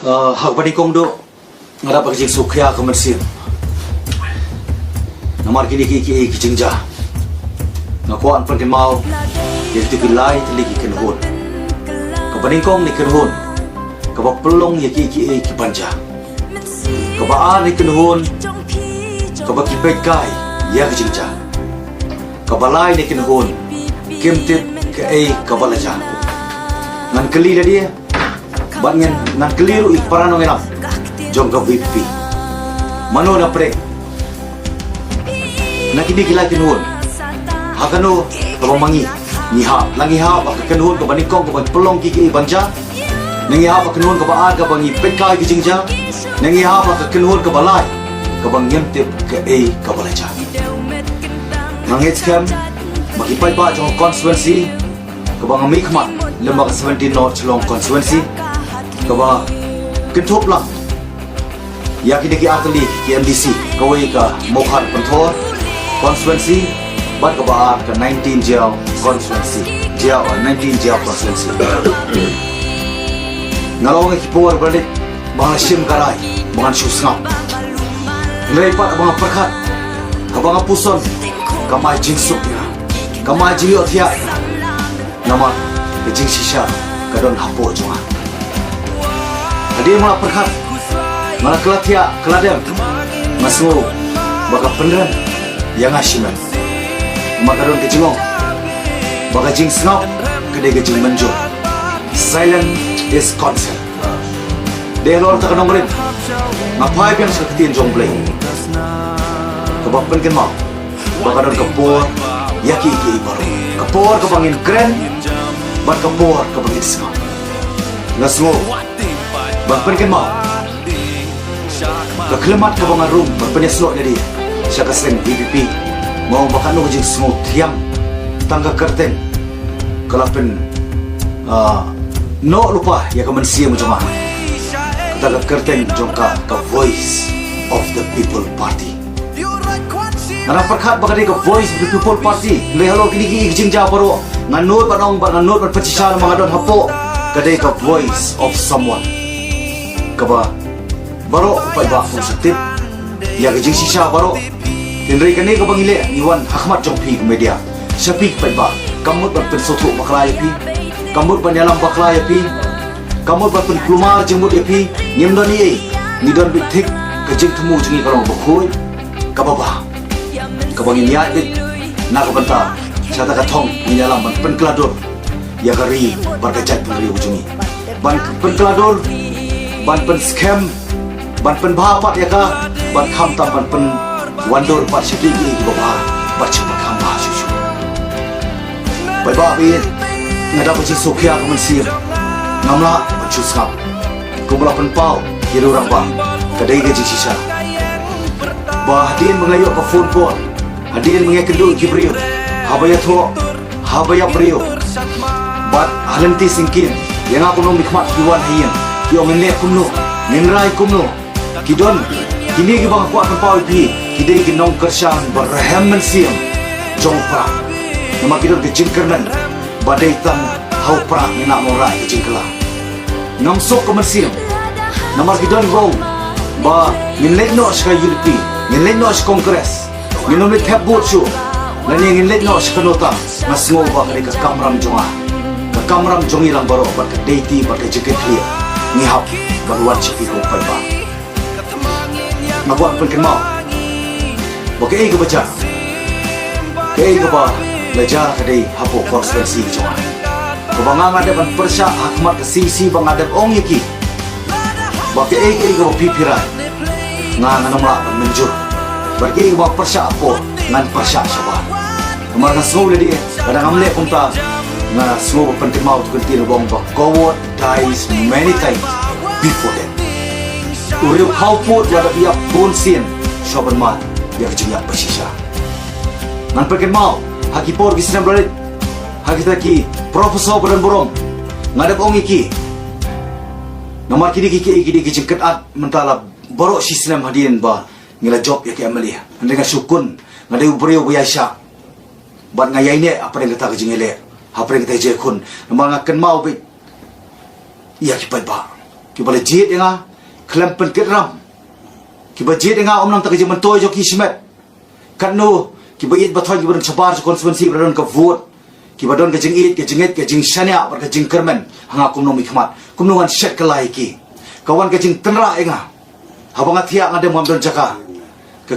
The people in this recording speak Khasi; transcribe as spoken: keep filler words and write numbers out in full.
Uh, ha kaba nyngkong, nga dap ka jingsngewkhia ka mynsiem namar kine ki, ki, ki jingjia. Nga kwah ban pynkynmaw ïa kito ki lai tylli ki kynhun. Kaba nyngkong ne kynhun kaba pynlong ïa ki, ki, ki ban jia. Kaba ar ne kynhun kaba ki peit kai ïa ka jingjia. Kaba lai ne kynhun kim tip kaei kaba la jia. Ngan kylli lade, bad ngan, ngan kylli ruh ïa ki para nongïalam jong ka VPP. Mano na pdeng na kine ki lai kynhun? Ha kano kaba ma ngi ngi hap? La ngi hap ha ka kynhun kaba nyngkong kaba pynlong ki, ki ban jia? Ne ngi hap ha ka kynhun kaba ar kaba ngi peit kai ki jingjia? Ne ngi hap ha ka kynhun kaba lai kaba ngim tip kaei kaba la jia? Nga ngeit skhem ba ki paidbah jong ka constituency kaba nga mihkhmat lem bad ka seventeen North Shillong constituency, kaba kynthup lang ïa kine ki artylli ki MDC, kawei ka Mawkhar Pynthor constituency bad kaba ar ka nineteen Jaïaw constituency. Jaïaw, nineteen Jaïaw constituency. Nga la ong ha ki por ba la dep ba nga la shim ka rai ba ngan shu sngap. Hynrei pat haba nga pyrkhat, haba nga puson, kam ai jingsuk ïa nga, kam ai jingïohthiah ïa nga. Namar ka jingshisha ka don hapoh jong nga. Hadien ba nga la pyrkhat, nga la kylla thiah, kylla dem, nga sngew ba ka pynrem ïa nga shimet. Namar ka don ka jingong ba ka jingsngap ka dei ka jingmynjur. Silence is consent. Dei halor kata ka nongrim nga phai biang sha ka ktien jong U Blei kaba pynkynmaw ba ka don ka por ïa kiei kiei baroh. Ka por kaba ngin kren bad ka por kaba ngin sngap. Nga sngew ban pynkynmaw ka khyllipmat kaba nga rung ban pynïasnoh ïa lade sha ka seng VPP. Nga ong ba kano ka jingsngew thiang tang ka kyrteng ka la pyn, ah, noh lypa ïa ka mynsiem jong nga. Kata ka kyrteng jong ka, ka Voice of the People Party. Nga dang pyrkhat ba ka dei ka Voice of the People Party. Hynrei halor kine ki jingjia baroh nga nud ban ong bad nga nud ban pynshisha namar nga don hapoh, ka dei ka voice of someone. Kaba baroh u paidbah kum sa tip ïa ka jingshisha baroh. Hynrei kane kaba ngi leh, ngi wan ha khmat jong phi ka media, sha phi ki paidbah. Kam mut ban pynsngewthuh bakla ïa phi, kam mut ban ïalam bakla ïa phi, kam mut ban pynkulmar jingmut ïa phi. Ngim don ei ei, ngi don beit thik. Ka jingthmu jong ngi ka long ba khuid, kaba bha, kaba ngin ïaid beit na ka bynta sha kata ka thong ngin ïalam ban pynkylla dur ïa ka ri bad ka jaitbynriew jong ngi. Ban pynkylla dur, ban pynskhem, ban pynbha pat ïa ka, ban khamtam ban pynwandur pat sha kiei kiei kiba bha bad sha kiba kham bha shuh shuh. Paidbah ba ïeit, nga dap ka jingsngewkhia ka mynsiem. Ngam lah ban shu sngap. Kumba la pynpaw ïa u rangbah, ka dei ka jingshisha ba hadien ba nga ïoh ka phone call, hadien ba nga ïakynduh ïa ki briew, haba ïathoh, haba ïap briew, bad ha lynti syngkien, ïa nga kumno, mihkhmat ki wan ha ïing, ki ong ngin leh kumno, ngin rai kumno. Ki don kine kiba nga kwah pynpaw ïa phi, ki dei ki nongkyrshan ba rhem mynsiem jong u Prah. Namar ki don ka jingkyrmen ba dei tang ha u Prah ngin lah ban wanrah ka jingkylla. Ngam suk ka mynsiem namar ki don ba ong ba ngin leit noh sha ka UDP, ngin leit noh sha Congress, ngin ym leit thep vote shuh, lane ngin leit noh sha ka NOTA. Nga sngew ba ka dei ka kamram jong nga, ka kamram jong ngi lang baroh bad ka dei ti bad ka jingkitkhlieh ngi hap ban wan sha phi ko paidbah. Nga kwah pynkynmaw ba kaei kaba jia, kaei kaba la jia ka dei hapoh constituency jong nga. Kaba nga, nga dep ban pyrshah ha khmat ka CEC ba nga dep ong ïa ki ba kaei kaei kaba phi phi rai, nga ngan ym lah ban mynjur. Bad kaei kaba pyrshah hapoh, ngan pyrshah shabar. Namar nga sngew lade, lada ngam leh kumta, nga sngew ba pynkynmaw tu kyntien ba ong ba coward dies many times before death. U riew khawpud u la dep ïap bun sien shuwa ban mad ïa ka jingïap bashisha. Ngan pynkynmaw ha ki por ki snem ba la leit, ha kita ki professor ba don burom, nga dep ong ïa ki. Namar kine ki, ki, ki, ki jingkynad mynta la baroh shi snem hadien ba ngi la jop ïa ki MLA. Hynrei nga shu khun, nga dei u briew ba ïaishah bad nga ïaineh hapdeng kata ka jingïaleh, hapdeng kata ka jingïakhun. Namar nga kynmaw beit ïa ki paidbah. kiba la jied ïa nga khlem pynkitram, kiba jied ïa nga ym na ka bynta ka jingmyntoi jong ki shimet. Katno kiba ïeit ba thoiñ kiba don shabar jong constituency ba la don ka vote, kiba don ka jingïeit, ka jingngeit, ka jingshaniah bad ka jingkyrmen ha nga kum u nongmihkhmat. Kumno ngan shet kylla ïa ki? Ka wan ka jingtynrah ïa nga haba nga thiah, nga dem ngam don jaka. Ka